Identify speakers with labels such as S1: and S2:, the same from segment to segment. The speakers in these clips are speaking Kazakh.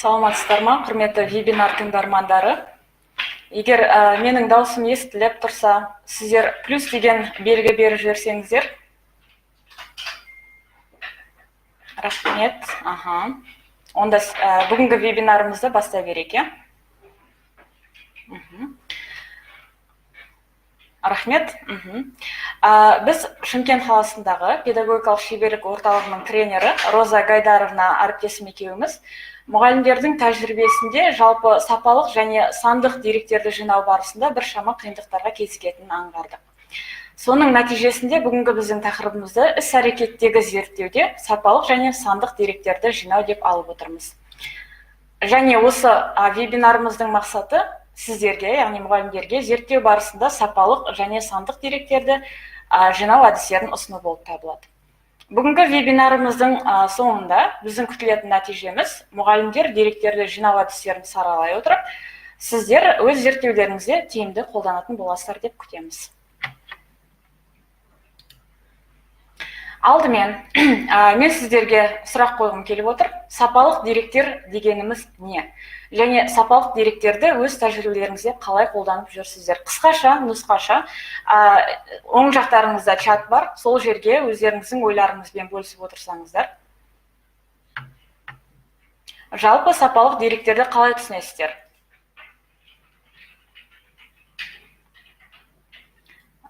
S1: Саламатсыздар ма, құрметті вебинар тыңдармандары? Егер менің даусым естіліп тұрса, сіздер плюс деген белгі беріп жіберсеңіздер. Рахмет. Аха. Онда бүгінгі вебинарымызды бастай берейік, иә? Рахмет. Біз Шымкент қаласындағы педагогикалық шеберлік орталығының тренері Роза Гайдаровна әріптесім екеуміз мұғалімдердің тәжірибесінде жалпы сапалық және сандық деректерді жинау барысында біршама қиындықтарға кезігетінін аңғардық. Соның нәтижесінде бүгінгі біздің тақырыбымызды іс-әрекеттегі зерттеуде сапалық және сандық деректерді жинау деп алып отырмыз. Және осы вебинарымыздың мақсаты сіздерге, яғни мұғалімдерге зерттеу барысында сапалық және сандық деректерді жинау әдістерін ұсыну болып табылады. Бүгінгі вебинарымыздың соңында біздің күтілетін нәтижеміз мұғалімдер деректерді жинау әдістерін саралай отырып, сіздер өз зерттеулеріңізде тиімді қолданатын боласыздар деп күтеміз. Алдымен, мен сіздерге сұрақ қойғым келіп отыр. Сапалық деректер дегеніміз не? Және сапалық деректерді өз тәжірибелеріңізде қалай қолданып жүрсіздер? Қысқаша, нұсқаша, оң жақтарыңызда чат бар, сол жерге өздеріңіздің ойларыңызбен бөлісіп отырсаңыздар. Жалпы сапалық деректерді қалай түсінесіздер?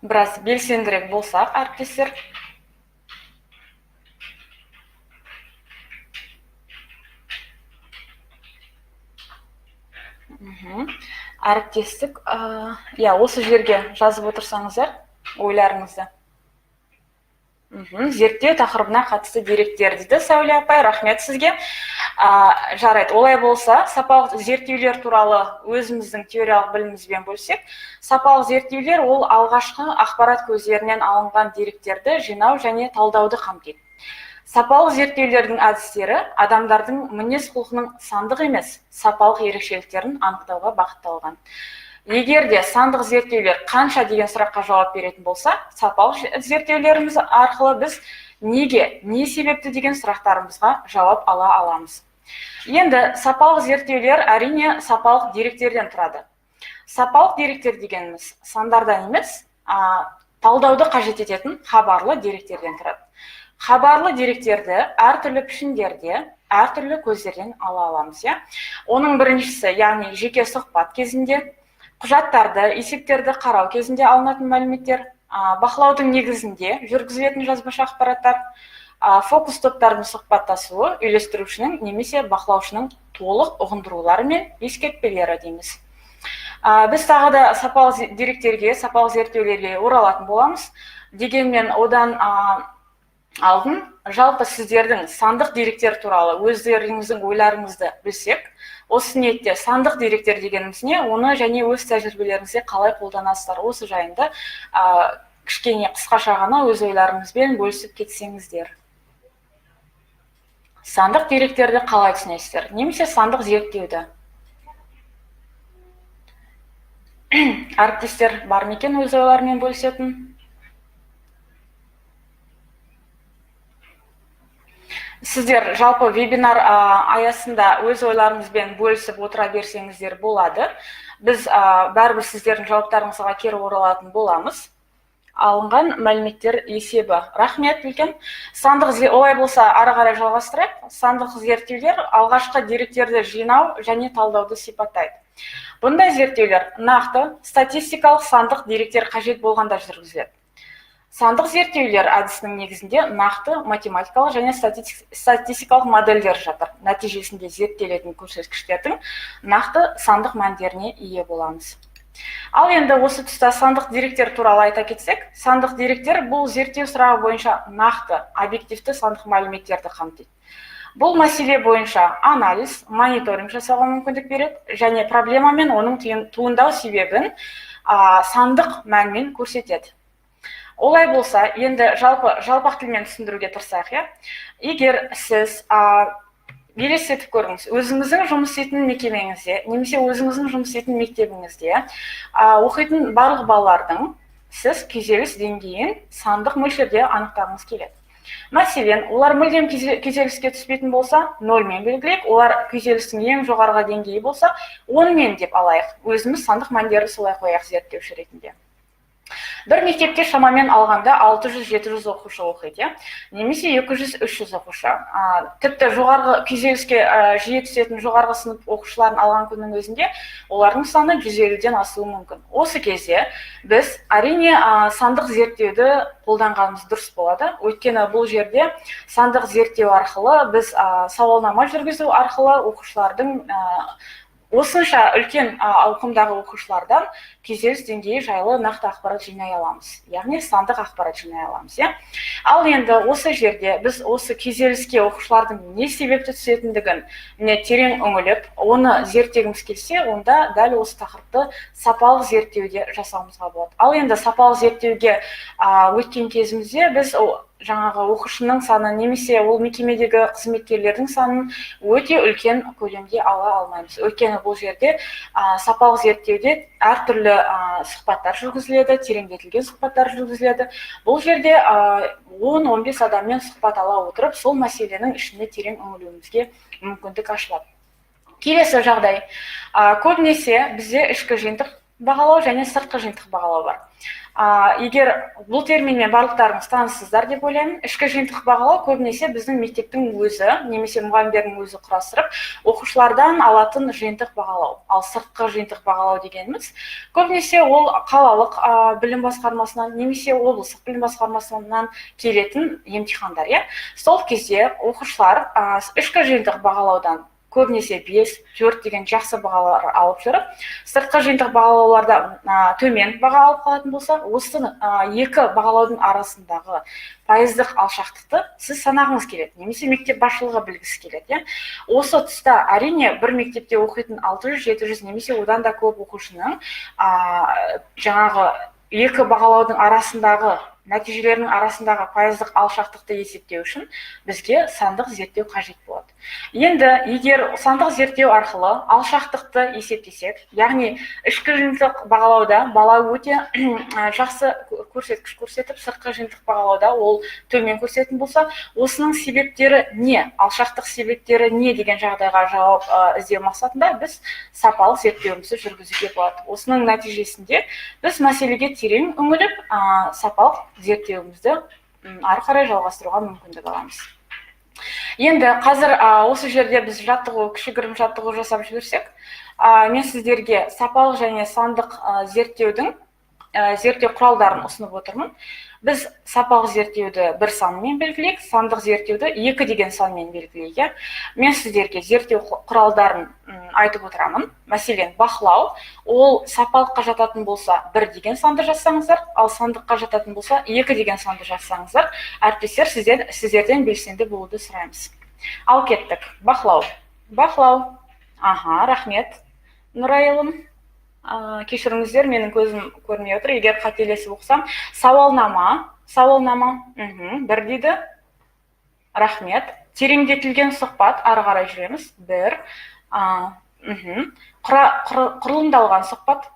S1: Біраз белсендірек болсақ, әріптестер. Әріптестік, иә, осы жерге жазып отырсаңыздар ойларыңызды. Зерттеу тақырыбына қатысты деректер дейді Сәуле апай, рахмет сізге. Жарайды, олай болса, сапалық зерттеулер туралы өзіміздің теориялық білімімізбен бөлсек, сапалық зерттеулер ол алғашқы ақпарат көздерінен алынған деректерді жинау және талдауды қамтиды. Сапалық зерттеулердің әдістері адамдардың мінез-құлқының сандық емес, сапалық ерекшеліктерін анықтауға бағытталған. Егер де сандық зерттеулер қанша деген сұраққа жауап беретін болса, сапалық зерттеулеріміз арқылы біз неге, не себепті деген сұрақтарымызға жауап ала аламыз. Енді сапалық зерттеулер әрине сапалық деректерден тұрады. Сапалық деректер дегеніміз сандардан емес, талдауды қажет ететін хабарлы деректерден тұрады. Хабарлы деректерді әртүрлі пішіндерде, әртүрлі көздерден ала аламыз, иә? Оның біріншісі, яғни жеке сұхбат кезінде, құжаттарды, есептерді қарау кезінде алынатын мәліметтер, бақылаудың негізінде жүргізілетін жазбаша ақпараттар, фокус топтардың сұхбаттасуы, үйлестірушінің немесе бақылаушының толық ұғындырулары мен ескертпелері дейміз. Біз тағы да сапалы деректерге, сапалы зерттеулерге оралатын боламыз. Дегенмен одан алдын жалпы сіздердің сандық деректер туралы өздеріңіздің ойларыңызды білсек, осы ниетте сандық деректер дегеніміз не, оны және өз тәжірибелеріңізде қалай қолданасыздар, осы жайында кішкене қысқаша ғана өз ойларыңызбен бөлісіп кетсеңіздер. Сандық деректерді қалай түсінесіздер немесе сандық зерттеуді? Әріптестер бар ма екен өз ойларымен бөлісетін? Сіздер жалпы вебинар аясында өз ойларыңызбен бөлісіп отыра берсеңіздер болады. Біз бәрібір сіздердің жауаптарыңызға кері оралатын боламыз. Алынған мәліметтер есебі. Рахмет үлкен. Сандық олай болса ары қарай жалғастырайық. Сандық зерттеулер алғашқы деректерді жинау және талдауды сипаттайды. Бұндай зерттеулер нақты статистикалық сандық деректер қажет болғанда жүргізіледі. Сандық зерттеулер әдісінің негізінде нақты математикалық және статистикалық модельдер жатыр. Нәтижесінде зерттелетін көрсеткіштердің нақты сандық мәндеріне ие боламыз. Ал енді осы тұста сандық деректер туралы айта кетсек, сандық деректер бұл зерттеу сұрағы бойынша нақты, объективті сандық мәліметтерді қамтиды. Бұл мәселе бойынша анализ, мониторинг жасауға мүмкіндік береді және проблема мен оның туындау себебін сандық мәнмен көрсетеді. Олай болса, енді жалпы жалпақ тілмен түсіндіруге тырысайық, иә? Егер сіз елестетіп көріңіз, өзіңіздің жұмыс істейтін мекемеңізде немесе өзіңіздің жұмыс істейтін мектебіңізде оқитын барлық балалардың сіз күйзеліс деңгейін сандық мөлшерде анықтағыңыз келеді. Мәселен, олар мүлдем күйзеліске түспейтін болса, 0-мен белгілейік, олар күйзелістің ең жоғарғы деңгейі болса, 10-мен деп алайық. Өзіміз сандық мәндерді солай қояйық зерттеуші ретінде. Бір мектепте шамамен алғанда 600-700 оқушы оқиды, иә? Немесе 200-300 оқушы. Тіпті жоғарғы күйзеліске жиі түсетін жоғарғы сынып оқушыларын алған күннің өзінде олардың саны 150-ден асуы мүмкін. Осы кезде біз, әрине, сандық зерттеуді қолданғанымыз дұрыс болады. Өйткені бұл жерде сандық зерттеу арқылы біз сауалнама жүргізу арқылы оқушылардың осынша үлкен ауқымдағы оқушылардан күйзеліс деңгейі жайлы нақты ақпарат жинай аламыз, яғни сандық ақпарат жинай аламыз, иә. Ал енді осы жерде біз осы күйзеліске оқушылардың не себепті түсетіндігін міне терең үңіліп, оны зерттегіміз келсе, онда дәл осы тақырыпты сапалық зерттеуде жасауымызға болады. Ал енді сапалық зерттеуге өткен кезімізде біз жаңағы оқушының саны немесе ол мекемедегі қызметкерлердің санын өте үлкен көлемде ала алмаймыз. Өйткені бұл жерде сапалық зерттеуде әртүрлі сұхбаттар жүргізіледі, тереңдетілген сұхбаттар жүргізіледі. Бұл жерде 10-15 адаммен сұхбат ала отырып, сол мәселенің ішіне терең үңілуімізге мүмкіндік ашылады. Келесі жағдай. Көбінесе бізде ішкі жиынтық бағалау және сыртқы жиынтық бағалау бар. Егер бұл терминмен барлықтарыңыз таныссыздар деп ойлаймын. Ішкі жиынтық бағалау көбінесе біздің мектептің өзі немесе мұғалімдердің өзі құрастырып, оқушылардан алатын жиынтық бағалау. Ал сыртқы жиынтық бағалау дегеніміз көбінесе ол қалалық білім басқармасынан немесе облыстық білім басқармасынан келетін емтихандар, иә. Сол кезде оқушылар ішкі жиынтық бағалаудан көбінесе 5, 4 деген жақсы бағалар алып жүріп, сыртқы жиынтық бағалауларда төмен баға алып қалатын болса, осы екі бағалаудың арасындағы пайыздық алшақтықты сіз санағыңыз келеді немесе мектеп басшылығы білгісі келеді, иә. Осы тұста, әрине, бір мектепте оқитын 600, 700 немесе одан да көп оқушының жаңағы екі бағалаудың арасындағы нәтижелерінің арасындағы пайыздық алшақтықты есептеу үшін бізге сандық зерттеу қажет болады. Енді егер сандық зерттеу арқылы алшақтықты есептесек, яғни ішкі жиынтық бағалауда бала өте жақсы көрсеткіш көрсетіп, сыртқы жиынтық бағалауда ол төмен көрсететін болса, осының себептері не, алшақтық себептері не деген жағдайға жауап іздеу мақсатында біз сапалық зерттеуімізді жүргізуге болады. Осының нәтижесінде біз мәселеге терең үңіліп, сапалық зерттеуімізді ары қарай жалғастыруға мүмкіндік аламыз. Енді қазір осы жерде біз жаттығу, кішігірім жаттығу жасап жіберсек, мен сіздерге сапалық және сандық зерттеудің зерттеу құралдарын ұсынып отырмын. Біз сапалық зерттеуді бір санмен белгілейік, сандық зерттеуді екі деген санмен белгілейік, иә. Мен сіздерге зерттеу құралдарын айтып отырамын. Мәселен, бақылау ол сапалыққа жататын болса, бір деген санды жазсаңыздар, ал сандыққа жататын болса, екі деген санды жазсаңыздар. Әріптестер, сіздерден белсенді болуды сұраймыз. Ал кеттік. Бақылау, бақылау. Аха, рахмет, Нұрайылым. Кешіріңіздер, менің көзім көрмей отыр, егер қателесіп оқысам. Сауалнама, сауалнама, бір дейді, рахмет. Тереңдетілген сұхбат, ары қарай жүреміз, бір. Құрылымдалған сұхбат,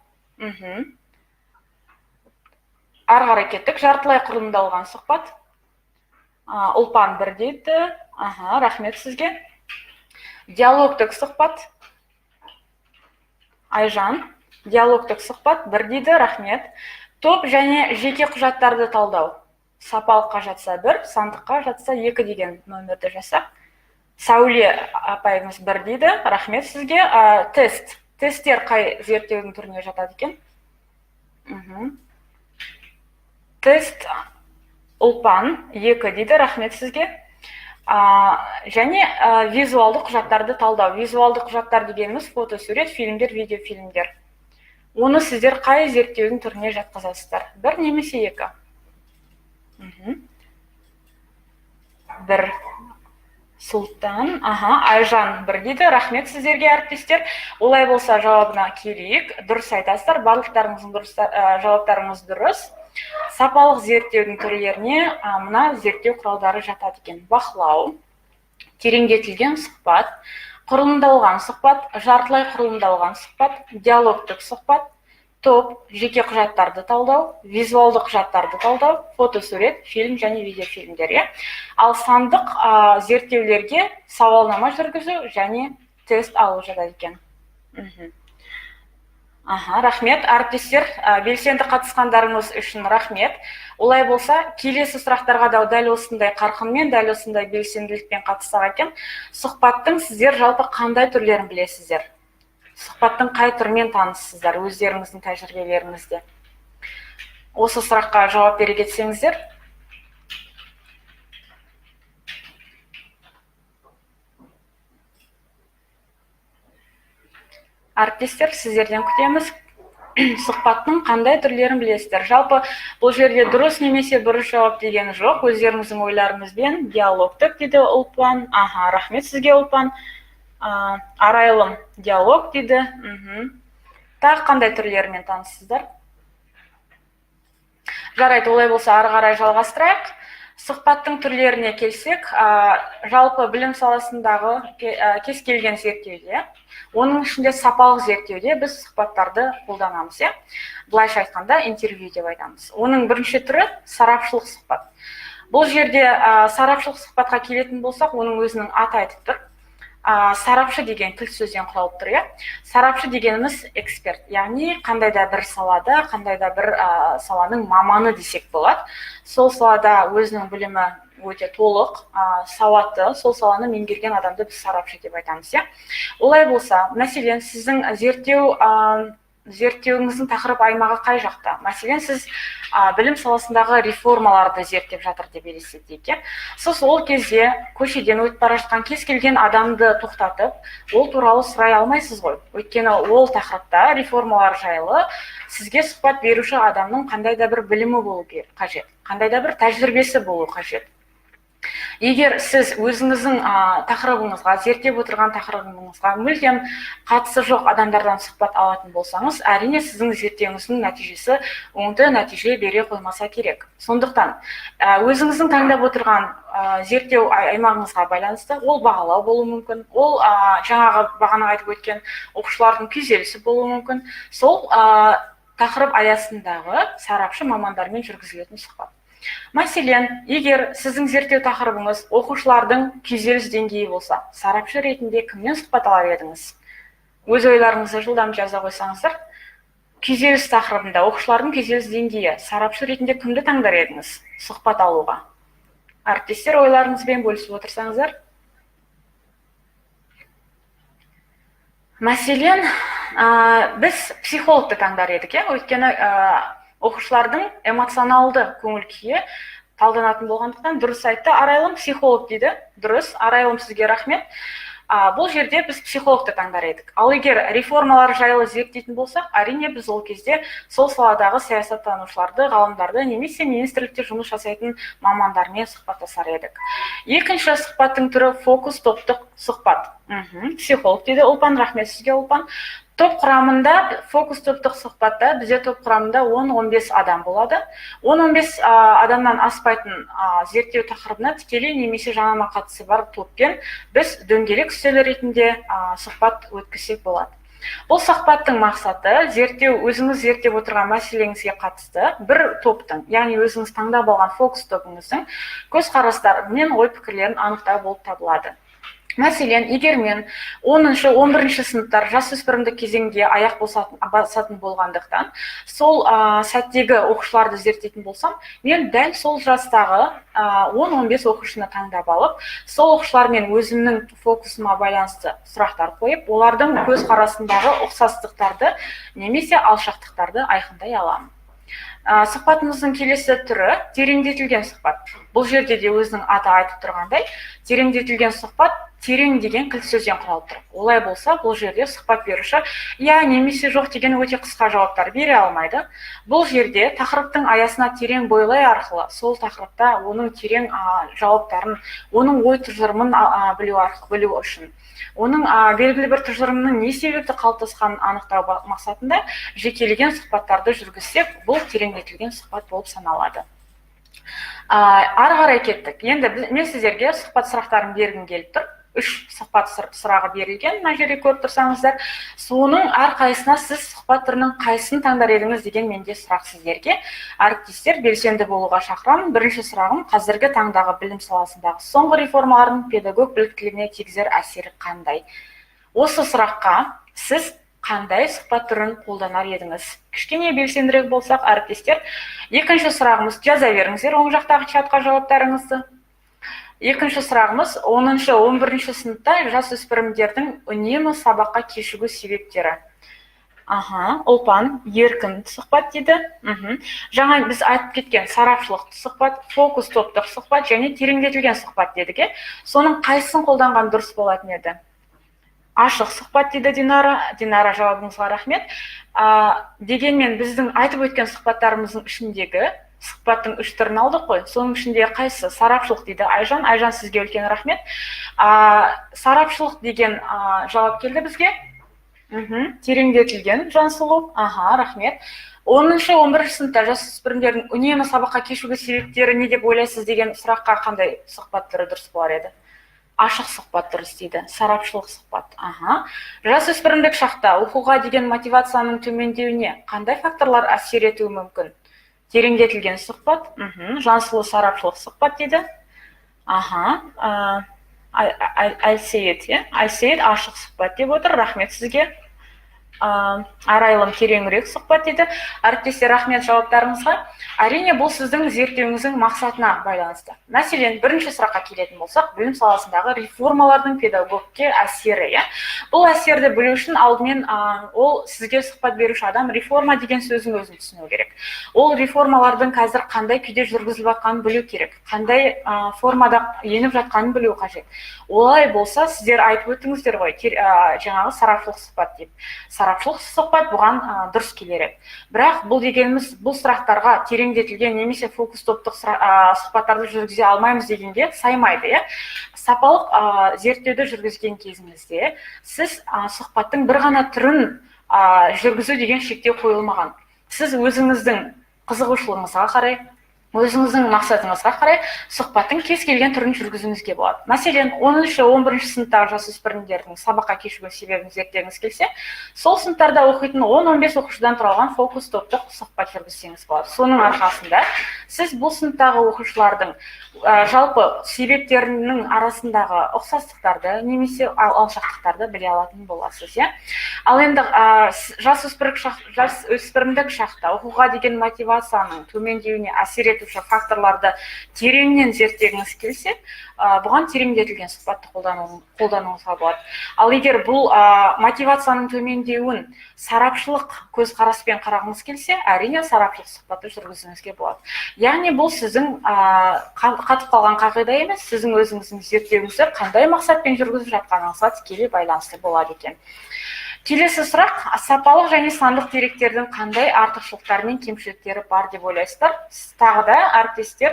S1: Ары қарай кеттік. Жартылай құрылымдалған сұхбат. Ұлпан бір дейді, аха, рахмет сізге. Диалогтік сұхбат, Айжан, диалогтік сұхбат бір дейді, рахмет. Топ және жеке құжаттарды талдау сапалыққа жатса бір, сандыққа жатса екі деген номерді жасақ. Сәуле апайымыз бір дейді, рахмет сізге. Тест, тесттер қай зерттеудің түріне жатады екен? Тест, Ұлпан екі дейді, рахмет сізге. Және визуалды құжаттарды талдау. Визуалды құжаттар дегеніміз фотосурет, фильмдер, видеофильмдер. Оны сіздер қай зерттеудің түріне жатқызасыздар, бір немесе екі? Бір, Сұлтан, аха, Айжан бір дейді, рахмет сіздерге, әріптестер. Олай болса, жауабына келейік. Дұрыс айтасыздар, барлықтарыңыздың дұрыс, жауаптарыңыз дұрыс. Сапалық зерттеудің түрлеріне мына зерттеу құралдары жатады екен: бақылау, тереңдетілген сұхбат, құрылымдалған сұхбат, жартылай құрылымдалған сұхбат, диалогтік сұхбат, Топ, жеке құжаттарды талдау, визуалды құжаттарды талдау, фотосурет, фильм және видеофильмдер. Иә? Ал сандық зерттеулерге сауалнама жүргізу және тест алу жатады екен. Аха, рахмет, әріптестер, белсенді қатысқандарыңыз үшін рахмет. Олай болса, келесі сұрақтарға да дәл осындай қарқынмен, дәл осындай белсенділікпен қатыссақ екен. Сұхбаттың сіздер жалпы қандай түрлерін білесіздер? Сұхбаттың қай түрімен таныссыздар өздеріңіздің тәжірибелеріңізде? Осы сұраққа жауап бере кетсеңіздер. Әріптестер, сіздерден күтеміз. Сұхбаттың қандай түрлерін білесіздер? Жалпы бұл жерде дұрыс немесе бұрыс жауап деген жоқ. Өздеріңіздің ойларыңызбен диалогтық дейді Ұлпан. Аха, рахмет сізге, Ұлпан. Арайлым диалог дейді. Тағы қандай түрлерімен таныссыздар? Жарайды, олай болса ары қарай жалғастырайық. Сұхбаттың түрлеріне келсек, жалпы білім саласындағы кез келген зерттеуде, оның ішінде сапалық зерттеуде біз сұхбаттарды қолданамыз, иә? Былайша айтқанда, интервью деп айтамыз. Оның бірінші түрі сарапшылық сұхбат. Бұл жерде сарапшылық сұхбатқа келетін болсақ, оның өзінің аты айтып тұр. Сарапшы деген кілт сөзден құралып тұр, иә? Сарапшы дегеніміз эксперт, яғни қандай да бір салада, қандай да бір саланың маманы десек болады. Сол салада өзінің білімі өте толық, сауатты, сол саланы меңгерген адамды біз сарапшы деп айтамыз, иә? Олай болса, мәселен, сіздің зерттеуіңіздің тақырып аймағы қай жақта? Мәселен, сіз білім саласындағы реформаларды зерттеп жатыр деп елестетейік, иә? Сіз ол кезде көшеден өтіп бара жатқан кез келген адамды тоқтатып, ол туралы сұрай алмайсыз ғой. Өйткені ол тақырыпта реформалар жайлы сізге сұхбат беруші адамның қандай да бір білімі болу қажет, қандай да бір тәжірибесі болу қажет. Егер сіз өзіңіздің тақырыбыңызға, зерттеп отырған тақырыбыңызға мүлдем қатысы жоқ адамдардан сұхбат алатын болсаңыз, әрине сіздің зерттеуіңіздің нәтижесі оңды нәтиже бере қоймаса керек. Сондықтан өзіңіздің таңдап отырған зерттеу аймағыңызға байланысты ол бағалау болуы мүмкін, ол жаңағы бағана айтып өткен оқушылардың күйзелісі болуы мүмкін. Сол тақырып аясындағы сарапшы мамандармен жүргізілетін сұхбат. Мәселен, егер сіздің зерттеу тақырыбыңыз оқушылардың күйзеліс деңгейі болса, сарапшы ретінде кімнен сұхбат алар едіңіз? Өз ойларыңызды жылдам жаза қойсаңыздар. Күйзеліс тақырыбында оқушылардың күйзеліс деңгейі, сарапшы ретінде кімді таңдар едіңіз сұхбат алуға? Әріптестер, ойларыңызбен бөлісіп отырсаңыздар. Мәселен, біз психологты таңдар едік, иә? Өйткені оқушылардың эмоционалды көңіл күйі талданатын болғандықтан, дұрыс айтты Арайлым, психолог дейді. Дұрыс, Арайлым, сізге рахмет. Бұл жерде біз психологты таңдар едік. Ал егер реформалар жайлы зерттейтін болсақ, әрине біз ол кезде сол саладағы саясаттанушыларды, ғалымдарды немесе министрлікте жұмыс жасайтын мамандармен сұхбаттасар едік. Екінші сұхбаттың түрі фокус топтық сұхбат. Психолог дейді Ұлпан, рахмет сізге, Ұлпан. Топ құрамында, фокус топтық сұхбатта бізде топ құрамында 10-15 адам болады. 10-15 адамнан аспайтын зерттеу тақырыбына тікелей немесе жанама қатысы бар топпен біз дөңгелек үстел ретінде сұхбат өткізсек болады. Бұл сұхбаттың мақсаты зерттеу, өзіңіз зерттеп отырған мәселеңізге қатысты бір топтың, яғни өзіңіз таңдап алған фокус тобыңыздың көзқарастары мен ой-пікірлерін анықтау болып табылады. Мәселен, егер мен 10-шы, 11-ші сыныптар жасөспірімдік кезеңге аяқ басатын болғандықтан, сол сәттегі оқушыларды зерттейтін болсам, мен дәл сол жастағы 10-15 оқушыны таңдап алып, сол оқушылармен өзімнің фокусыма байланысты сұрақтар қойып, олардың көзқарасындағы ұқсастықтарды немесе алшақтықтарды айқындай аламын. Сұхбатымыздың келесі түрі тереңдетілген сұхбат. Бұл жерде де өзінің аты айтып тұрғандай, тереңдетілген сұхбат терең деген кілт сөзден құралып тұр. Олай болса, бұл жерде сұхбат беруші иә немесе жоқ деген өте қысқа жауаптар бере алмайды. Бұл жерде тақырыптың аясына терең бойлай арқылы сол тақырыпта оның терең жауаптарын, оның ой тұжырымын білу үшін, оның белгілі бір тұжырымның не себепті қалыптасқанын анықтау мақсатында жекелеген сұхбаттарды жүргізсек, бұл тереңдетілген сұхбат болып саналады. Ары қарай кеттік. Енді мен сіздерге сұхбат сұрақтарын бергім келіп тұр. Үш сұхбат сұрағы берілген мына жерде, көріп тұрсаңыздар. Соның әрқайсысына сіз сұхбат түрінің қайсысын таңдар едіңіз деген менде сұрақ сіздерге. Әріптестер, белсенді болуға шақырамын. Бірінші сұрағым: қазіргі таңдағы білім саласындағы соңғы реформалардың педагог біліктілігіне тигізер әсері қандай? Осы сұраққа сіз қандай сұхбат түрін қолданар едіңіз? Кішкене белсендірек болсақ, әріптестер. Екінші сұрағымыз, жаза беріңіздер оң жақтағы чатқа жауаптарыңызды. Екінші сұрағымыз: 10-11 сыныпта жасөспірімдердің үнемі сабаққа кешігу себептері. Аха, Ұлпан еркін сұхбат дейді. Жаңа біз айтып кеткен сарапшылық сұхбат, фокус топтық сұхбат және тереңдетілген сұхбат дедік, иә. Соның қайсысын қолданған дұрыс болатын еді? Ашық сұхбат дейді Динара. Динара, жауабыңызға рахмет. Дегенмен біздің айтып өткен сұхбаттарымыздың ішіндегі сұхбаттың үш түрін алдық қой, соның ішінде қайсысы? Сарапшылық дейді Айжан. Айжан, сізге үлкен рахмет. Сарапшылық деген жауап келді бізге. Тереңдетілген, Жансұлу. Аха, рахмет. 10-11 сыныпта жасөспірімдердің үнемі сабаққа кешігу себептері не деп ойлайсыз деген сұраққа қандай сұхбат түрі дұрыс болар еді? Ашық сұхбат дұрыс дейді, сарапшылық сұхбат. Аха. Жасөспірімдік шақта оқуға деген мотивацияның төмендеуіне қандай факторлар әсер етуі мүмкін? Тереңдетілген сұхбат. Жансұлу сарапшылық сұхбат дейді. Аха, Әлсейіт, иә, Әлсейіт ашық сұхбат деп отыр. Рахмет сізге. Арайлым тереңірек сұхбат дейді. Әріптестер, рахмет жауаптарыңызға. Әрине, бұл сіздің зерттеуіңіздің мақсатына байланысты. Мәселен, бірінші сұраққа келетін болсақ, білім саласындағы реформалардың педагогке әсері, иә. Бұл әсерді білу үшін алдымен ол сізге сұхбат беруші адам реформа деген сөздің өзін түсіну керек. Ол реформалардың қазір қандай күйде жүргізіліп жатқанын білу керек, қандай формада еніп жатқанын білу қажет. Олай болса, сіздер айтып өттіңіздер ғой, жаңағы сарапшылық сұхбат деп. Сарапшылық сұхбат бұған дұрыс келер еді. Бірақ бұл дегеніміз бұл сұрақтарға тереңдетілген немесе фокус топтық сұхбаттарды жүргізе алмаймыз дегенге саймайды, иә. Сапалық зерттеуді жүргізген кезіңізде сіз сұхбаттың бір ғана түрін жүргізу деген шектеу қойылмаған. Сіз өзіңіздің қызығушылығыңызға қарай, өзіңіздің мақсатыңызға қарай сұхбаттың кез келген түрін жүргізуіңізге болады. Мәселен, 10-11 сыныптағы жасөспірімдердің сабаққа кешігу себебін зерттегіңіз келсе, сол сыныптарда оқитын 10-15 оқушыдан тұралған фокус топтық сұхбат жүргізсеңіз болады. Соның арқасында сіз бұл сыныптағы оқушылардың жалпы себептерінің арасындағы ұқсастықтарды немесе алшақтықтарды біле алатын боласыз, иә. Ал енді жасөспірімдік шақта оқуға деген мотивацияның төмендеуіне әсер етуші факторларды тереңнен зерттегіңіз келсе, бұған тереңдетілген сұхбатты қолдануыңызға болады. Ал егер бұл мотивацияның төмендеуін сарапшылық көзқараспен қарағыңыз келсе, әрине, сарапшылық сұхбатты жүргізуіңізге болады. Яғни бұл сіздің қатып қалған қағида емес, сіздің өзіңіздің зерттеуіңізді қандай мақсатпен жүргізіп жатқаныңызға тікелей байланысты болады екен. Келесі сұрақ: сапалық және сандық деректердің қандай артықшылықтары мен кемшіліктері бар деп ойлайсыздар? Тағы да, әріптестер,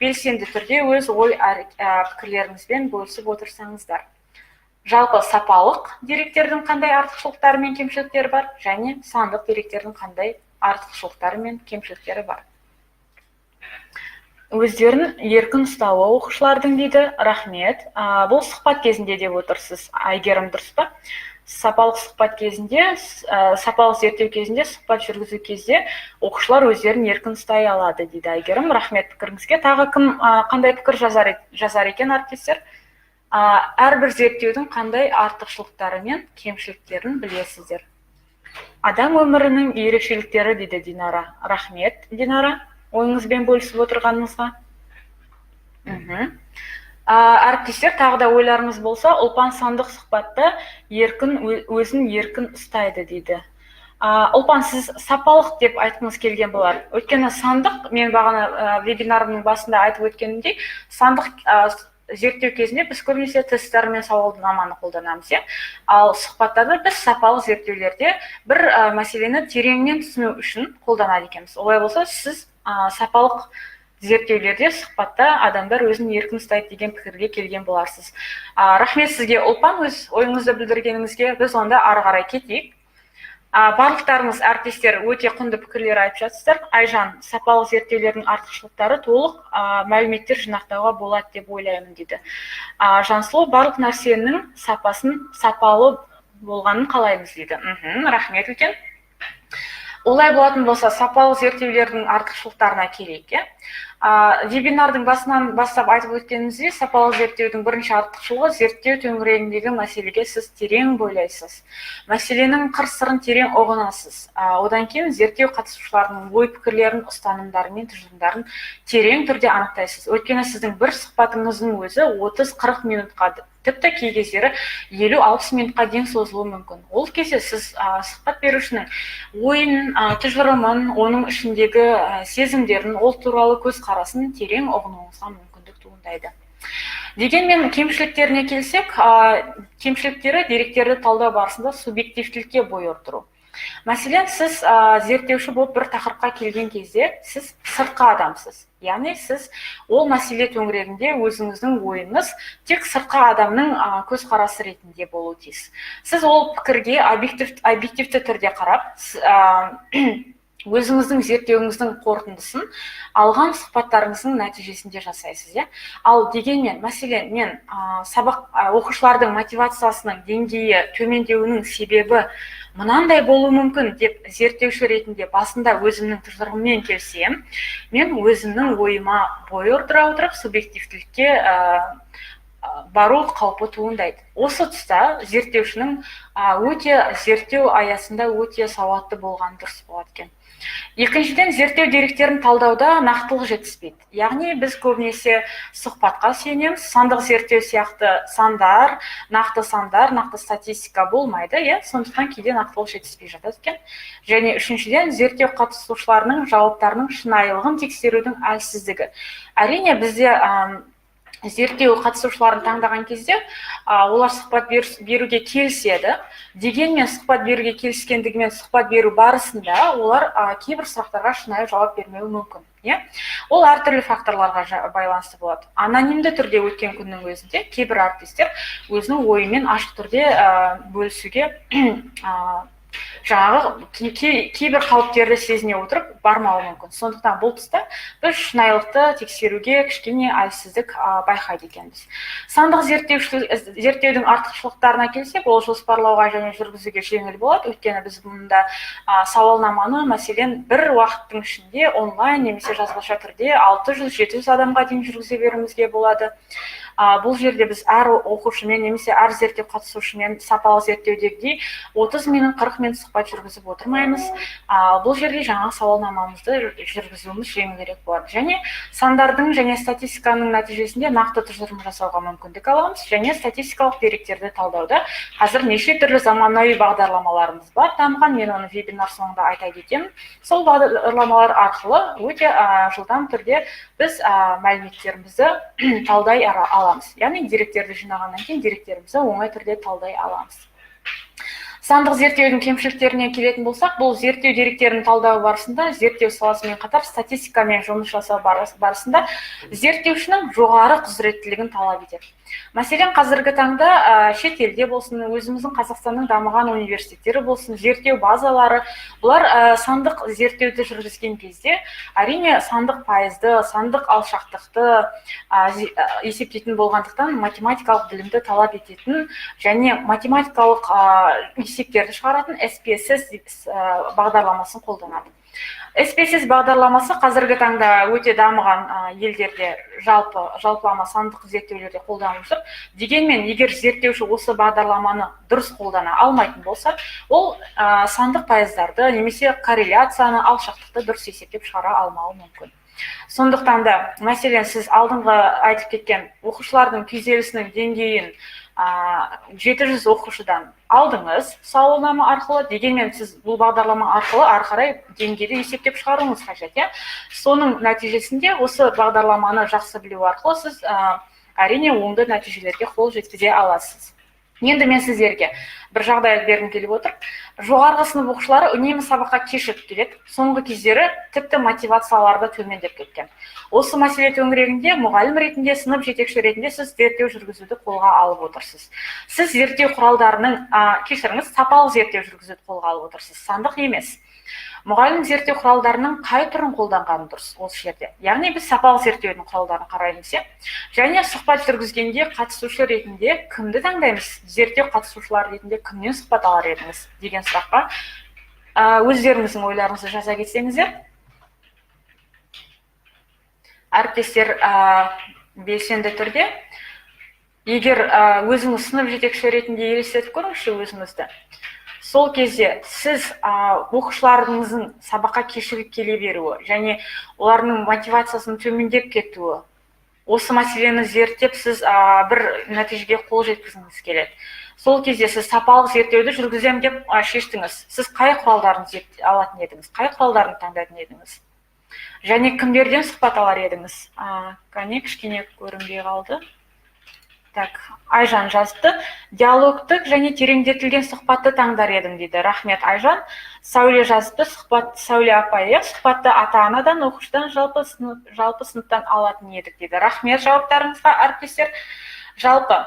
S1: белсенді түрде өз ой пікірлеріңізбен бөлісіп отырсаңыздар. Жалпы сапалық деректердің қандай артықшылықтары мен кемшіліктері бар және сандық деректердің қандай артықшылықтары мен кемшіліктері бар? Өздерін еркін ұстауы оқушылардың дейді. Рахмет. Бұл сұхбат кезінде деп отырсыз, Әйгерім, дұрыс па? Сапалық сұхбат кезінде, сапалық зерттеу кезінде, сұхбат жүргізу кезде оқушылар өздерін еркін ұстай алады дейді Әйгерім. Рахмет пікіріңізге. Тағы кім қандай пікір жазар екен, әріптестер? Әрбір зерттеудің қандай артықшылықтары мен кемшіліктерін білесіздер? Адам өмірінің ерекшеліктері дейді Динара. Рахмет, Динара, ойыңызбен бөлісіп отырғаныңызға. Әріптестер, тағы да ойларыңыз болса. Ұлпан сандық сұхбатта еркін, өзін еркін ұстайды дейді. Ұлпан, сіз сапалық деп айтқыңыз келген болар. Өйткені сандық, мен бағана вебинарымның басында айтып өткенімдей, сандық зерттеу кезінде біз көбінесе тесттер мен сауалнаманы қолданамыз, иә. Ал сұхбаттарды біз сапалы зерттеулерде бір мәселені тереңнен түсіну үшін қолданады екенбіз. Олай болса, сіз сапалық зерттеулерде сұхбатта адамдар өзін еркін ұстайды деген пікірге келген боларсыз. Рахмет сізге, Ұлпан, өз ойыңызды білдіргеніңізге. Біз онда ары қарай кетейік. Барлықтарыңыз, әріптестер, өте құнды пікірлер айтып жатсыздар. Айжан, сапалы зерттеулердің артықшылықтары толық мәліметтер жинақтауға болады деп ойлаймын дейді. Жансұлу, барлық нәрсенің сапасын, сапалы болғанын қалаймыз дейді. Рахмет үлкен. Олай болатын болса, сапалы зерттеулердің артықшылықтарына келейік, иә. Вебинардың басынан бастап айтып өткеніміздей, сапалы зерттеудің бірінші артықшылығы: зерттеу төңірегіндегі мәселеге сіз терең бойлайсыз, мәселенің қыр сырын терең ұғынасыз. Одан кейін зерттеу қатысушыларының ой пікірлерін, ұстанымдары мен тұжырымдарын терең түрде анықтайсыз, өйткені сіздің бір сұхбатыңыздың өзі 30-40 минутқа, тіпті кей кездері 50-60 минутқа дейін созылуы мүмкін. Ол кезде сіз сұхбат берушінің ойын, тұжырымын, оның ішіндегі сезімдерін, ол туралы көзқарасын терең ұғынуыңызға мүмкіндік туындайды. Дегенмен кемшіліктеріне келсек, кемшіліктері: деректерді талдау барысында субъективтілікке бой ұрдыру. Мәселен, сіз зерттеуші болып бір тақырыпқа келген кезде, сіз сыртқы адамсыз, яғни сіз ол мәселе төңірегінде өзіңіздің ойыңыз тек сыртқы адамның көзқарасы ретінде болуы тиіс. Сіз ол пікірге объективті түрде қарап, өзіңіздің зерттеуіңіздің қорытындысын алған сұхбаттарыңыздың нәтижесінде жасайсыз, иә. Ал дегенмен, мәселен, мен сабақ оқушылардың мотивациясының деңгейі төмендеуінің себебі мынандай болуы мүмкін деп зерттеуші ретінде басында өзімнің тұжырымыммен келсем, мен өзімнің ойыма бой ұрдыра отырып, субъективтілікке бару қаупі туындайды. Осы тұста зерттеушінің өте зерттеу аясында өте сауатты болғаны дұрыс болады екен. Екіншіден, зерттеу деректерін талдауда нақтылық жетіспейді, яғни біз көбінесе сұхбатқа сүйенеміз. Сандық зерттеу сияқты сандар, нақты сандар, нақты статистика болмайды, иә, сондықтан кейде нақтылық жетіспей жатады екен. Және үшіншіден, зерттеу қатысушыларының жауаптарының шынайылығын тексерудің әлсіздігі. Әрине, бізде зерттеу қатысушыларын таңдаған кезде олар сұхбат беруге келіседі. Дегенмен сұхбат беруге келіскендігімен, сұхбат беру барысында олар кейбір сұрақтарға шынайы жауап бермеуі мүмкін, иә. Ол әртүрлі факторларға байланысты болады. Анонимді түрде өткен күннің өзінде кейбір әріптестер өзінің ойымен ашық түрде бөлісуге жаңағы кейбір қауіптерді сезіне отырып бармауы мүмкін. Сондықтан бұл тұста біз шынайылықты тексеруге кішкене әлсіздік байқайды екенбіз. Сандық зерттеудің артықшылықтарына келсек, ол жоспарлауға және жүргізуге жеңіл болады, өйткені біз мұнда сауалнаманы, мәселен, бір уақыттың ішінде онлайн немесе жазбаша түрде 600-700 адамға дейін жүргізе беруімізге болады. Бұл жерде біз әр оқушымен немесе әр зерттеу қатысушымен сапалы зерттеудегідей 30 минут, 40 минут сұхбат жүргізіп отырмаймыз. Бұл жерде жаңағы сауалнамамызды жүргізуіміз жеңілірек болады және сандардың және статистиканың нәтижесінде нақты тұжырым жасауға мүмкіндік аламыз. Және статистикалық деректерді талдауда қазір неше түрлі заманауи бағдарламаларымыз бар дамыған, мен оны вебинар соңында айта кетемін. Сол бағдарламалар арқылы өте жылдам түрде біз мәліметтерімізді талдай аламыз, яғни деректерді жинағаннан кейін деректерімізді оңай түрде талдай аламыз. Сандық зерттеудің кемшіліктеріне келетін болсақ, бұл зерттеу деректерін талдау барысында, зерттеу саласымен қатар статистикамен жұмыс жасау барысында зерттеушінің жоғары құзыреттілігін талап етеді. Мәселен, қазіргі таңда шетелде болсын, өзіміздің Қазақстанның дамыған университеттері болсын, зерттеу базалары, бұлар сандық зерттеуді жүргізген кезде, әрине, сандық пайызды, сандық алшақтықты есептейтін болғандықтан, математикалық білімді талап ететін және математикалық есептерді шығаратын SPSS бағдарламасын қолданады. SPSS бағдарламасы қазіргі таңда өте дамыған елдерде жалпылама сандық зерттеулерде қолданылып жүр. Дегенмен егер зерттеуші осы бағдарламаны дұрыс қолдана алмайтын болса, ол сандық пайыздарды немесе корреляцияны, алшақтықты дұрыс есептеп шығара алмауы мүмкін. Сондықтан да, мәселен, сіз алдыңғы айтып кеткен оқушылардың күйзелісінің деңгейін 700 оқушыдан алдыңыз сауалнама арқылы. Дегенмен сіз бұл бағдарлама арқылы ары қарай деңгейді есептеп шығаруыңыз қажет, иә. Соның нәтижесінде осы бағдарламаны жақсы білу арқылы сіз әрине, оңды нәтижелерге қол жеткізе аласыз. Енді мен сіздерге бір жағдай бергім келіп отыр. Жоғарғы сынып оқушылары үнемі сабаққа кешігіп келеді. Соңғы кездері тіпті мотивациялары да төмендеп кеткен. Осы мәселе төңірегінде мұғалім ретінде, сынып жетекші ретінде сіз зерттеу жүргізуді қолға алып отырсыз. Сіз зерттеу құралдарының, кешіріңіз, сапалы зерттеу жүргізуді қолға алып отырсыз, сандық емес. Мұғалім зерттеу құралдарының қай түрін қолданғаны дұрыс осы жерде? Яғни біз сапалы зерттеудің құралдарын қараймыз, иә. Және сұхбат жүргізгенде қатысушы ретінде кімді таңдаймыз? Зерттеу қатысушылары ретінде кімнен сұхбат алар едіңіз деген сұраққа өздеріңіздің ойларыңызды жаза кетсеңіздер. Әріптестер, белсенді түрде, егер өзіңіз сынып жетекші ретінде елестетіп көріңізші өзіңізді. Сол кезде сіз оқушыларыңыздың сабаққа кешігіп келе беруі және олардың мотивациясының төмендеп кетуі, осы мәселені зерттеп, сіз бір нәтижеге қол жеткізгіңіз келеді. Сол кезде сіз сапалық зерттеуді жүргіземін деп шештіңіз. Сіз қай құралдарын алатын едіңіз, қай құралдарын таңдайтын едіңіз және кімдерден сұхбат алар едіңіз? Кәне, кішкене көрінбей қалды. Так, Айжан жазыпты: «Диалогтік және тереңдетілген сұхбатты таңдар едім», – дейді. Рахмет, Айжан. Сәуле жазыпты: сұхбат, Сәуле апай, иә, «Сұхбатты ата анадан, оқушыдан, жалпы сыныптан алатын едік», – дейді. Рахмет жауаптарыңызға, әріптестер. Жалпы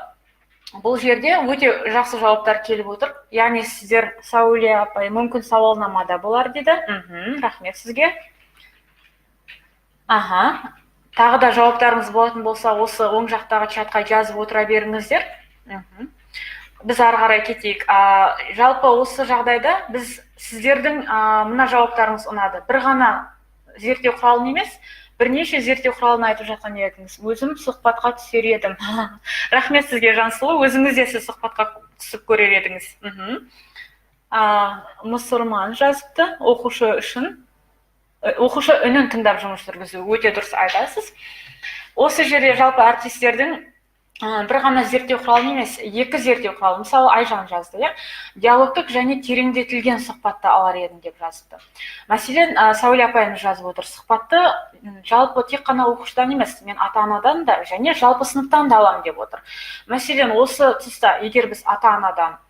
S1: бұл жерде өте жақсы жауаптар келіп отыр. Яғни сіздер, Сәуле апай, «Мүмкін, сауалнамада болар», – дейді. Рахмет сізге. Аха, тағы да жауаптарыңыз болатын болса, осы оң жақтағы чатқа жазып отыра беріңіздер. Біз ары қарай кетейік. Жалпы осы жағдайда біз сіздердің мына жауаптарыңыз ұнады. Бір ғана зерттеу құралын емес, бірнеше зерттеу құралын айтып жатқан едіңіз. «Өзім сұхбатқа түсер едім». Рахмет сізге, Жансұлу. Өзіңіз де сіз сұхбатқа түсіп көрер едіңіз. Мұсырман жазыпты: оқушы үшін, оқушы үнін тыңдап жұмыс жүргізу. Өте дұрыс айтасыз. Осы жерде жалпы әріптестердің бір ғана зерттеу құралын емес, екі зерттеу құралы. Мысалы, Айжан жазды, иә, «Диалогтық және тереңдетілген сұхбатты алар едім» деп жазыпты. Мәселен, Сәуле апайымыз жазып отыр: «Сұхбатты жалпы тек қана оқушыдан емес, мен ата анадан да және жалпы сыныптан да аламын», – деп отыр. Мәселен, осы тұста егер біз ата анадан,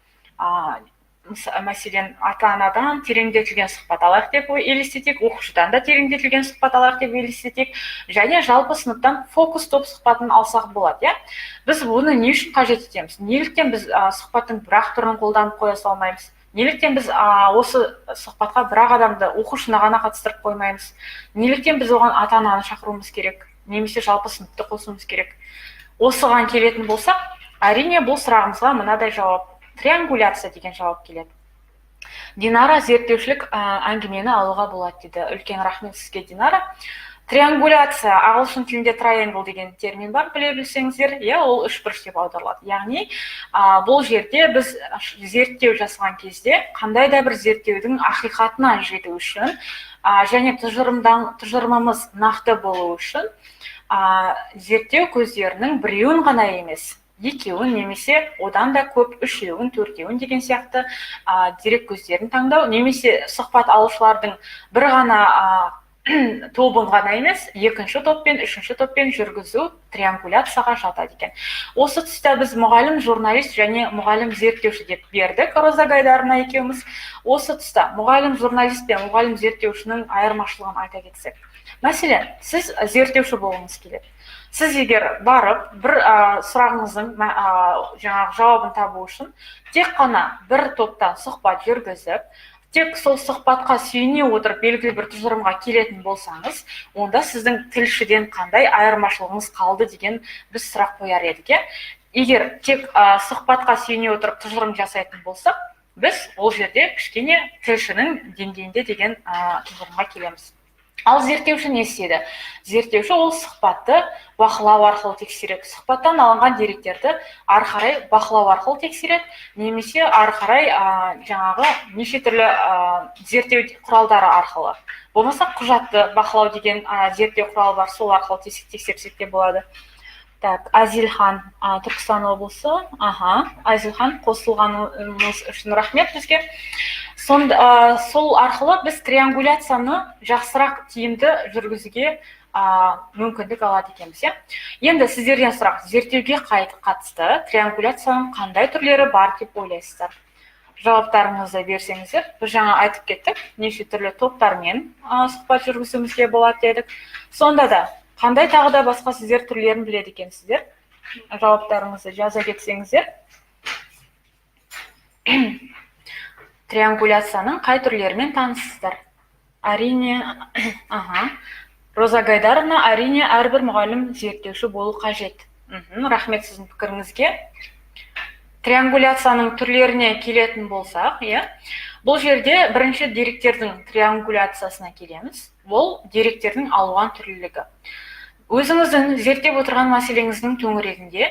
S1: мәселен, ата анадан тереңдетілген сұхбат алайық деп елестетейік, оқушыдан да тереңдетілген сұхбат алайық деп елестетейік және жалпы сыныптан фокус топ сұхбатын алсақ болады, иә. Біз бұны не үшін қажет етеміз? Неліктен біз сұхбаттың бір ақ түрін қолданып қоя салмаймыз? Неліктен біз осы сұхбатқа бір ақ адамды, оқушыны ғана қатыстырып қоймаймыз? Неліктен біз оған ата ананы шақыруымыз керек немесе жалпы сыныпты қосуымыз керек? Осыған келетін болсақ, әрине, бұл сұрағымызға мынадай жауап, триангуляция деген жауап келеді. Динара «Зерттеушілік әңгімені алуға болады» дейді. Үлкен рахмет сізге, Динара. Триангуляция, ағылшын тілінде triangle деген термин бар, біле білсеңіздер, иә, ол үшбұрыш деп аударылады. Яғни бұл жерде біз зерттеу жасаған кезде қандай да бір зерттеудің ақиқатына жету үшін және тұжырымымыз нақты болу үшін зерттеу көздерінің біреуін ғана емес, екеуін немесе одан да көп, үшеуін, төртеуін деген сияқты дерек көздерін таңдау немесе сұхбат алушылардың бір ғана тобын ғана емес, екінші топпен, үшінші топпен жүргізу триангуляцияға жатады екен. Осы тұста біз мұғалім журналист және мұғалім зерттеуші деп бердік Роза Гайдарова екеуміз. Осы тұста мұғалім журналист пен мұғалім зерттеушінің айырмашылығын айта кетсек, мәселен, сіз зерттеуші болғыңыз келеді. Сіз егер барып бір сұрағыңыздың жаңағы жауабын табу үшін тек қана бір топтан сұхбат жүргізіп, тек сол сұхбатқа сүйене отырып белгілі бір тұжырымға келетін болсаңыз, онда сіздің тілшіден қандай айырмашылығыңыз қалды деген біз сұрақ қояр едік, иә. Егер тек сұхбатқа сүйене отырып тұжырым жасайтын болсақ, біз ол жерде кішкене тілшінің деңгейінде деген тұжырымға келеміз. Ал зерттеуші не істейді? Зерттеуші ол сұхбатты бақылау арқылы тексереді, сұхбаттан алынған деректерді ары қарай бақылау арқылы тексереді немесе ары қарай жаңағы неше түрлі зерттеу құралдары арқылы, болмаса құжатты бақылау деген зерттеу құралы бар, сол арқылы тексерсек те болады. Так, Әзілхан, Түркістан облысы. Аха, Әзілхан, қосылғаныңыз үшін рахмет бізге. Сол арқылы біз триангуляцияны жақсырақ, тиімді жүргізуге Мүмкіндік алады екенбіз, иә. Енді сіздерден сұрақ: зерттеуге қатысты триангуляцияның қандай түрлері бар деп ойлайсыздар? Жауаптарыңызды берсеңіздер. Біз жаңа айтып кеттік, неше түрлі топтармен сұхбат жүргізуімізге болады дедік. Сонда да қандай тағы да басқа сіздер түрлерін біледі екенсіздер? Жауаптарыңызды жаза кетсеңіздер. Триангуляцияның қай түрлерімен таныссыздар? Әрине, аха, Роза Гайдаровна, әрине, әрбір мұғалім зерттеуші болу қажет. Рахмет сіздің пікіріңізге. Триангуляцияның түрлеріне келетін болсақ, иә, бұл жерде бірінші деректердің триангуляциясына келеміз. Бұл деректердің алуан түрлілігі. Өзіңіздің зерттеп отырған мәселеңіздің төңірегінде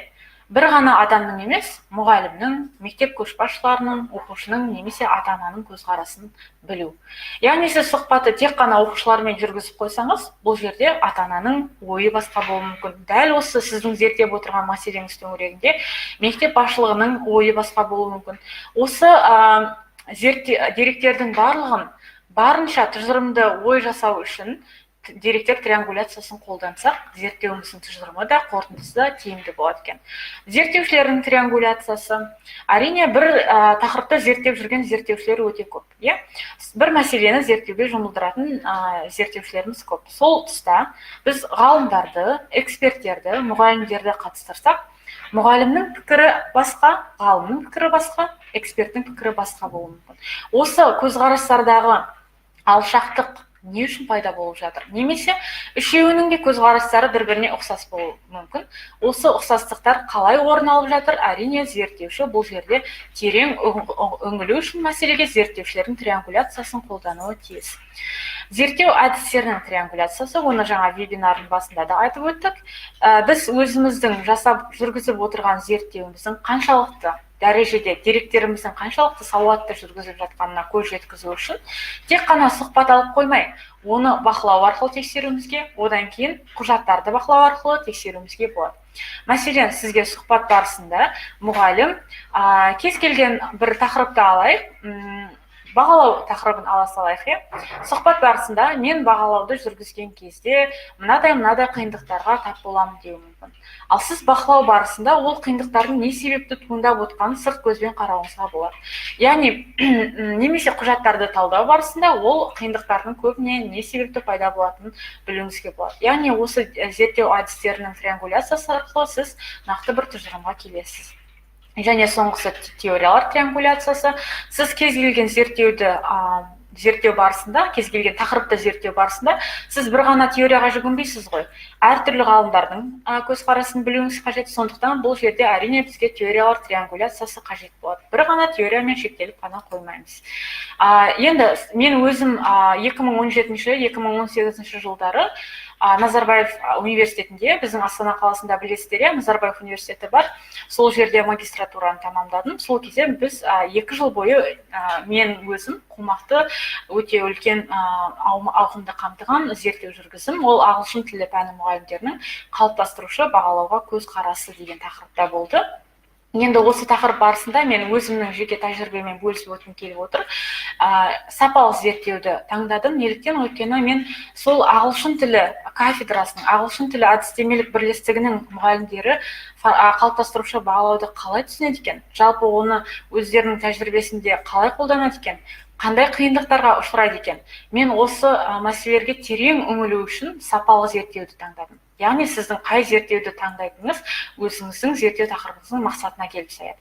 S1: бір ғана адамның емес, мұғалімнің, мектеп көшбасшыларының, оқушының немесе ата ананың көзқарасын білу. Яғни сіз сұхбатты тек қана оқушылармен жүргізіп қойсаңыз, бұл жерде ата ананың ойы басқа болуы мүмкін, дәл осы сіздің зерттеп отырған мәселеңіз төңірегінде мектеп басшылығының ойы басқа болуы мүмкін. Осы деректердің барлығын барынша тұжырымды ой жасау үшін деректер триангуляциясын қолдансақ, зерттеуіміздің тұжырымы да, қорытындысы да тиімді болады екен. Зерттеушілердің триангуляциясы. Әрине, бір тақырыпты зерттеп жүрген зерттеушілер өте көп, иә, бір мәселені зерттеуге жұмылдыратын зерттеушілеріміз көп. Сол тұста біз ғалымдарды, эксперттерді, мұғалімдерді қатыстырсақ, мұғалімнің пікірі басқа, ғалымның пікірі басқа, эксперттің пікірі басқа болуы мүмкін. Осы көзқарастардағы алшақтық не үшін пайда болып жатыр? Немесе үшеуінің де көзқарастары бір біріне ұқсас болуы мүмкін. Осы ұқсастықтар қалай орын алып жатыр? Әрине, зерттеуші бұл жерде терең үңілу үшін мәселеге зерттеушілердің триангуляциясын қолдануы тиіс. Зерттеу әдістерінің триангуляциясы, оны жаңа вебинардың басында да айтып өттік. Біз өзіміздің жасап, жүргізіп отырған зерттеуіміздің қаншалықты дәрежеде, деректеріміздің қаншалықты сауатты жүргізіліп жатқанына көз жеткізу үшін тек қана сұхбат алып қоймай, оны бақылау арқылы тексеруімізге, одан кейін құжаттарды бақылау арқылы тексеруімізге болады. Мәселен, сізге сұхбат барысында мұғалім, кез келген бір тақырыпты алайық, бағалау тақырыбын ала салайық, иә, сұхбат барысында «Мен бағалауды жүргізген кезде мынадай мынадай қиындықтарға тап боламын» деуі мүмкін. Ал сіз бақылау барысында ол қиындықтардың не себепті туындап отырғанын сырт көзбен қарауыңызға болады. Яғни немесе құжаттарды талдау барысында ол қиындықтардың көбіне не себепті пайда болатынын білуіңізге болады. Яғни осы зерттеу әдістерінің триангуляциясы арқылы сіз нақты бір тұжырымға келесіз. Және соңғысы — теориялар триангуляциясы. Сіз кез келген зерттеуді зерттеу барысында, кез келген тақырыпты зерттеу барысында сіз бір ғана теорияға жүгінбейсіз ғой, әртүрлі ғалымдардың көзқарасын білуіңіз қажет. Сондықтан бұл жерде, әрине, бізге теориялар триангуляциясы қажет болады, бір ғана теориямен шектеліп қана қоймаймыз. Енді мен өзім 2017-2018 жылдары Назарбаев университетінде, біздің Астана қаласында, білесіздер, иә, Назарбаев университеті бар, сол жерде магистратураны тамамдадым. Сол кезде біз 2 жыл бойы мен өзім қомақты, өте үлкен ауқымды қамтыған зерттеу жүргіздім. Ол «Ағылшын тілі пәні мұғалімдерінің қалыптастырушы бағалауға көзқарасы» деген тақырыпта болды. Енді осы тақырып барысында мен өзімнің жеке тәжірибеммен бөлісіп өткім келіп отыр. Сапалы зерттеуді таңдадым. Неліктен? Өйткені мен сол ағылшын тілі кафедрасының, ағылшын тілі әдістемелік бірлестігінің мұғалімдері қалыптастырушы бағалауды қалай түсінеді екен, жалпы оны өздерінің тәжірибесінде қалай қолданады екен, қандай қиындықтарға ұшырайды екен, мен осы мәселелерге терең үңілу үшін сапалы зерттеуді таңдадым. Яғни сіздің қай зерттеуді таңдайтыныңыз өзіңіздің зерттеу тақырыбыңыздың мақсатына келіп саяды.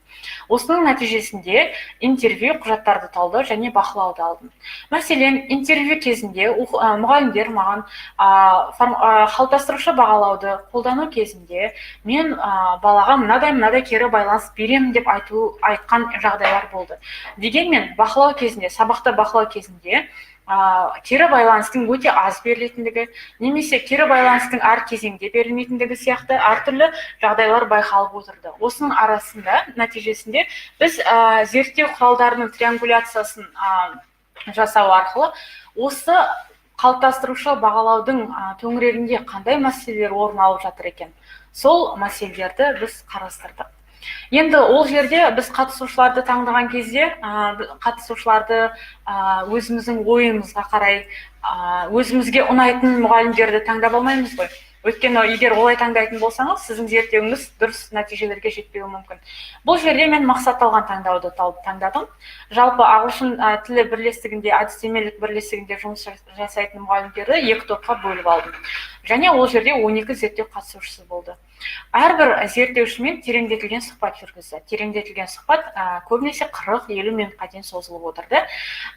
S1: Осының нәтижесінде интервью, құжаттарды талдау және бақылауды алдым. Мәселен, интервью кезінде мұғалімдер маған «Қалыптастырушы бағалауды қолдану кезінде мен балаға мынадай мынадай кері байланыс беремін» деп айтқан жағдайлар болды. Дегенмен бақылау кезінде, сабақты бақылау кезінде кері байланыстың өте аз берілетіндігі немесе кері байланыстың әр кезеңде берілмейтіндігі сияқты әртүрлі жағдайлар байқалып отырды. Осының арасында, нәтижесінде біз зерттеу құралдарының триангуляциясын жасау арқылы осы қалыптастырушы бағалаудың төңірегінде қандай мәселелер орын алып жатыр екен, сол мәселелерді біз қарастырдық. Енді ол жерде біз қатысушыларды таңдаған кезде қатысушыларды өзіміздің ойымызға қарай, өзімізге ұнайтын мұғалімдерді таңдап алмаймыз ғой. Өйткені егер олай таңдайтын болсаңыз, сіздің зерттеуіңіз дұрыс нәтижелерге жетпеуі мүмкін. Бұл жерде мен мақсатталған таңдауды таңдадым. Жалпы ағылшын тілі бірлестігінде, әдістемелік бірлестігінде жұмыс жасайтын мұғалімдерді екі топқа бөліп алдым және ол жерде 12 зерттеу қатысушысы болды. Әрбір зерттеушімен тереңдетілген сұхбат жүргізді. Тереңдетілген сұхбат көбінесе 40-50 минутқа дейін созылып отырды.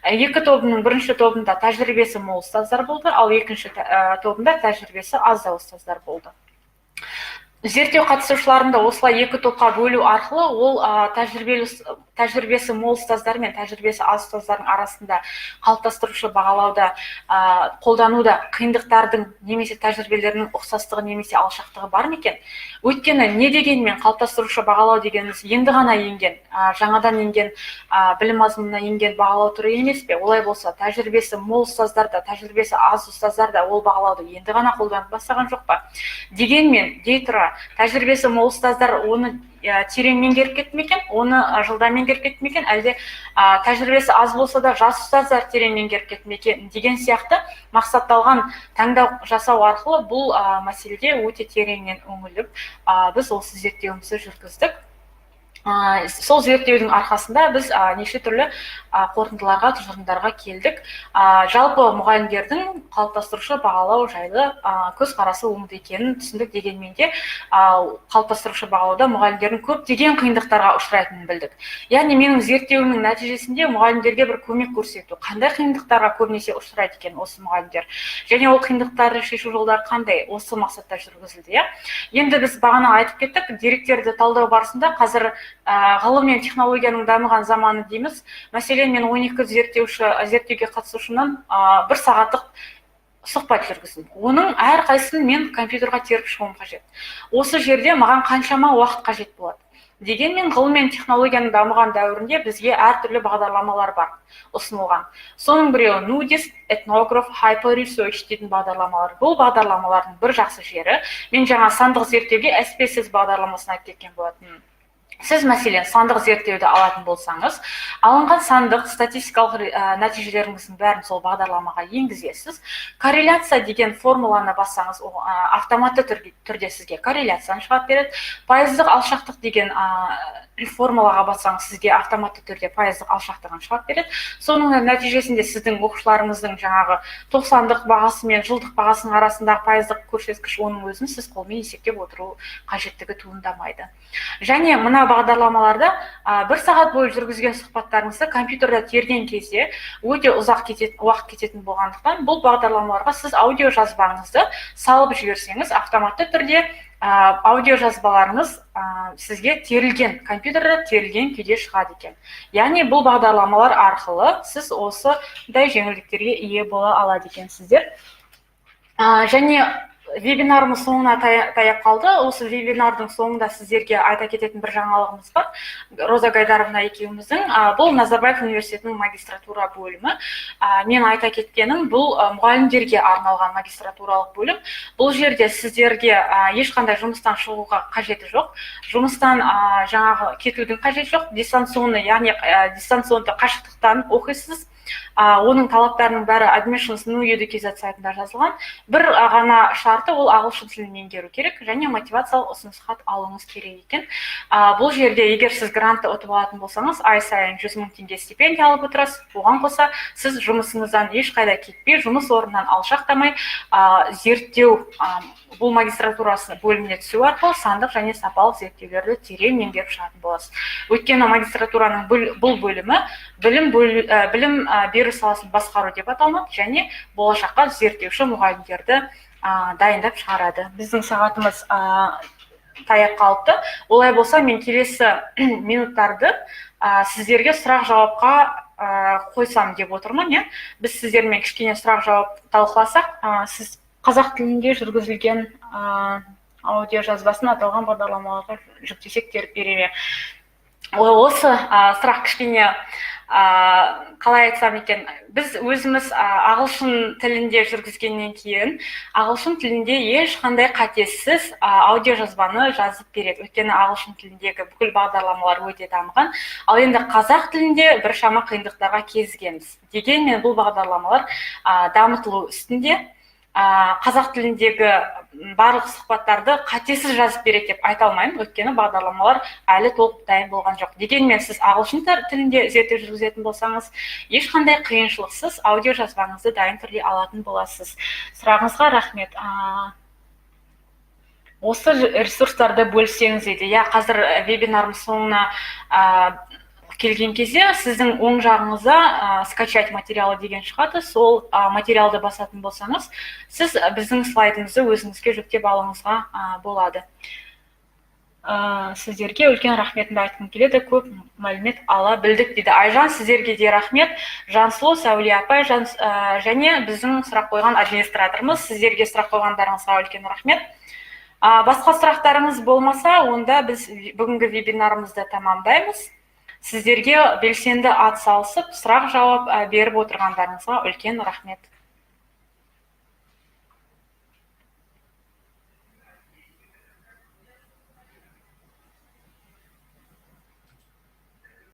S1: Екі тобының бірінші тобында тәжірибесі мол ұстаздар болды, ал екінші тобында тәжірибесі аздау ұстаздар болды. Зерттеу қатысушыларын да осылай екі топқа бөлу арқылы ол тәжірибесі мол ұстаздар мен тәжірибесі аз ұстаздардың арасында қалыптастырушы бағалауда қолдануда қиындықтардың немесе тәжірибелерінің ұқсастығы немесе алшақтығы бар ма екен? Өйткені не дегенмен қалыптастырушы бағалау дегеніміз енді ғана енген, жаңадан енген, білім мазмұнына енген бағалау түрі емес пе? Олай болса, тәжірибесі мол ұстаздар да, тәжірибесі аз ұстаздар да ол бағалауды енді ғана қолданып бастаған жоқ па? Дегенмен дей тұра, тәжірибесі мол ұстаздар оны терең меңгеріп кетті ме екен, оны жылдам меңгеріп кетті ме екен, әлде тәжірибесі аз болса да, жас ұстаздар терең меңгеріп кетті ме екен деген сияқты мақсатталған таңдау жасау арқылы бұл мәселеге өте тереңнен үңіліп, біз осы зерттеуімізді жүргіздік. Сол зерттеудің арқасында біз неше түрлі қорытындыларға, тұжырымдарға келдік. Жалпы мұғалімдердің қалыптастырушы бағалау жайлы көзқарасы оңды екенін түсіндік. Дегенмен де қалыптастырушы бағалауда мұғалімдердің көптеген қиындықтарға ұшырайтынын білдік. Яғни менің зерттеуімнің нәтижесінде мұғалімдерге бір көмек көрсету, қандай қиындықтарға көбінесе ұшырайды екен осы мұғалімдер және ол қиындықтарды шешу жолдары қандай, осы мақсатта жүргізілді, иә. Енді біз бағана айтып кеттік, деректерді талдау барысында қазір ғылым мен технологияның дамыған заманы дейміз. Мәселен, мен 12 зерттеуші, зерттеуге қатысушымнан бір сағаттық сұхбат жүргіздім. Оның әрқайсысын мен компьютерға теріп шығуым қажет. Осы жерде маған қаншама уақыт қажет болады. Дегенмен ғылым мен технологияның дамыған дәуірінде бізге әртүрлі бағдарламалар бар ұсынылған. Соның біреуі Nudis, Ethnograph, Hyper Research дейтін бағдарламалар. Бұл бағдарламалардың бір жақсы жері, мен жаңа сандық зерттеуге SPSS бағдарламасын айтып кеткен болатынмын. Сіз, мәселен, сандық зерттеуді алатын болсаңыз, алынған сандық статистикалық нәтижелеріңіздің бәрін сол бағдарламаға енгізесіз. Корреляция деген формуланы бассаңыз, автоматты түрде сізге корреляцияны шығарып береді. Пайыздық алшақтық деген формулаға бассаңыз, сізге автоматты түрде пайыздық алшақтығын шығарып береді. Соның нәтижесінде сіздің оқушыларыңыздың жаңағы 90-дық бағасы мен жылдық бағасының арасындағы пайыздық көрсеткіш, оның өзін сіз қолмен есептеп отыру қажеттігі туындамайды. Және мына бағдарламаларда бір сағат бойы жүргізген сұхбаттарыңызды компьютерде терген кезде өте ұзақ уақыт кететін болғандықтан, бұл бағдарламаларға сіз аудио жазбаңызды салып жіберсеңіз, автоматты түрде аудио жазбаларыңыз сізге терілген, компьютерде терілген күйде шығады екен. Яғни бұл бағдарламалар арқылы сіз осындай жеңілдіктерге ие бола алады екенсіздер. Және вебинарымыз соңына таяп қалды. Осы вебинардың соңында сіздерге айта кететін бір жаңалығымыз бар Роза Гайдаровна екеуміздің. Бұл Назарбаев Университетінің магистратура бөлімі. Мен айта кеткенім, бұл мұғалімдерге арналған магистратуралық бөлім. Бұл жерде сіздерге ешқандай жұмыстан шығуға қажеті жоқ, жұмыстан жаңағы кетудің қажеті жоқ. Дистанционный, яғни дистанционды, қашықтықтан оқисыз. Оның талаптарының бәрі admissions.nu.edu.kz сайтында жазылған. Бір ғана шарты, ол ағылшын тілін меңгеру керек және мотивациялық ұсыныс хат алуыңыз керек екен. Бұл жерде егер сіз грантты ұтып алатын болсаңыз, ай сайын 100 000 теңге стипендия алып отырасыз. Оған қоса сіз жұмысыңыздан ешқайда кетпей, жұмыс орнынан алшақтамай, зерттеу бұл магистратурасы бөліміне түсу арқылы сандық және сапалық зерттеулерді терең меңгеріп шығатын боласыз. Өйткені магистратураның бұл бөлімі білім беру саласын басқару деп аталынады және болашаққа зерттеуші мұғалімдерді дайындап шығарады. Біздің сағатымыз таяп қалыпты. Олай болса, мен келесі минуттарды сіздерге сұрақ жауапқа қойсам деп отырмын, иә. Біз сіздермен кішкене сұрақ жауап талқыласақ. Сіз қазақ тілінде жүргізілген аудио жазбасын аталған бағдарламаларға жүктесек, теріп бере ме? Осы сұрақ кішкене, қалай айтсам екен, біз өзіміз ағылшын тілінде жүргізгеннен кейін, ағылшын тілінде ешқандай қатесіз аудиожазбаны жазып береді, өйткені ағылшын тіліндегі бүкіл бағдарламалар өте дамыған. Ал енді қазақ тілінде біршама қиындықтарға кезігеміз. Дегенмен бұл бағдарламалар дамытылу үстінде. Қазақ тіліндегі барлық сұхбаттарды қатесіз жазып береді деп айта алмаймын, өйткені бағдарламалар әлі толық дайын болған жоқ. Дегенмен сіз ағылшын тілінде зерттеу жүргізетін болсаңыз, ешқандай қиыншылықсыз аудиожазбаңызды дайын түрде алатын боласыз. Сұрағыңызға рахмет. Осы ресурстарды бөліссеңіз дейді. Иә, қазір вебинардың соңына келген кезде сіздің оң жағыңызда «Скачать материалы» деген шығады. Сол материалды басатын болсаңыз, сіз біздің слайдымызды өзіңізге жүктеп алуыңызға болады. Сіздерге үлкен рахметімді айтқым келеді, көп мәлімет ала білдік дейді Айжан. Сіздерге де рахмет. Жансұлу, Сәуле апай, және біздің сұрақ қойған администраторымыз, сіздерге сұрақ қойғандарыңызға үлкен рахмет. Басқа сұрақтарыңыз болмаса, онда біз бүгінгі вебинарымызды тамамдаймыз. Сіздерге белсенді атсалысып, сұрақ жауап беріп отырғандарыңызға үлкен рахмет.